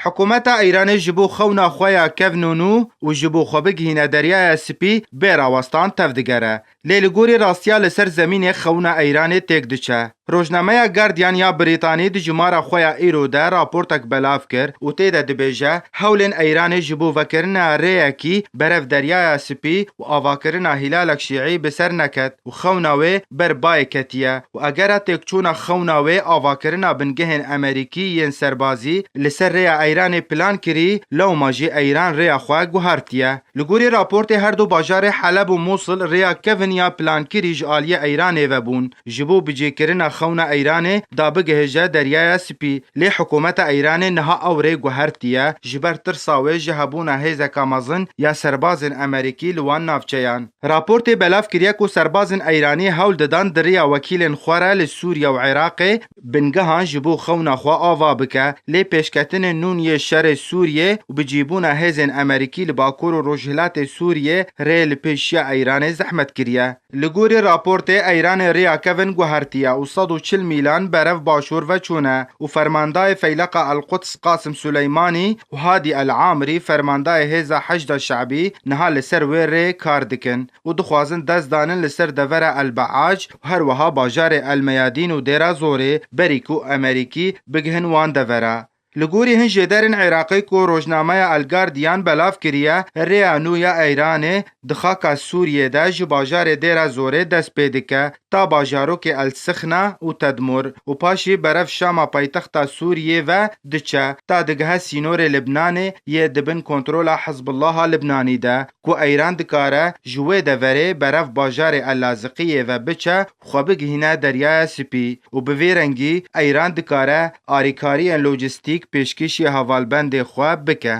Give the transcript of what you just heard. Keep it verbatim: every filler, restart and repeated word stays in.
Hikûmeta Îranê ji bo xewna xwe ya kevn û nû û ji bo xwe bigihîne Deryaya Spî bê rawestan tevdigere. Lê li gorî rastiya li ser zemînê xewna Îranê têk diçe. Rojnameya Guardian ya Brîtanî di jimara xwe ya îro de raportek belav kir û tê de dibêje, hewlên Îranê ji bo vekirina rêyekî berev Deryaya Spî û avakirina hîlalek şîî bi ser neket û xewna wê ber bayê ketiye û egera têkçûna xewna wê avakirina bingehên Amerîkî yên serbazî li ser rêya Îranê plan kirî, lewma jî Îran rêya xwe guhertiye. Li gorî raportê her du bajarê Heleb û Mûsil rêya kevin ya plankirî ji aliyê Îranê ve bûn. Ji bo bicêkirina xewna Îranê da bigihêje Deryaya Spî. Lê hikûmeta Îranê niha ew rê guhertiye, ji ber tirsa wê ji hebûna hêzeka mezin ya serbazên Amerîkî li wan navçeyan. Raportê belav kiriye ku serbazên Îranî hewl didan di riya wekîlên xwe re li Sûriye û Iraqê bingehan ji bo xewna xwe ava bike, lê pêşketinên nûn yê şerê Sûriyê û bicîbûna hêzên Amerîkî li Bakur û Rojhilatê Sûriyê rê li pêşiya Îranê zehmet kiriye. Li gorî raportê, Îranê rêya kevin guhertiye û sed û çil mîlan berev başûr ve çûne û fermandayê Feyleqa El-Quds Qasim Suleymanî û Hadî El-Amrî, fermandayê hêza Heşda Şe'bî, niha li ser wê rê kar dikin û dixwazin dest danin li ser devera El Be'ac û her wiha bajarê El Meyadîn û Dêra Zorê, berî ku Amerîkî bigihin wan devera. Li gorî hin jêderên Iraqê ku rojnameya El Guardian belav kiriye, rêya nû ya Îranê di xaka Sûriyê de ji bajarê Dêra Zorê dest pê dike, ta bajarokê El Sixna û Tedmur û paşî berev Şama paytexta Sûriyê ve diçe, ta digihe sînorê Libnanê yê di bin kontrola Hizbullaha Libnanî de, ku Îran dikare ji wê deverê berev bajarê El Laziqiyê ve biçe û xwe bigihîne Deryaya Spî û bi vê rengî Îran dikare arîkariyên lojîstîk pêşkêşî hevalbendê xwe bike.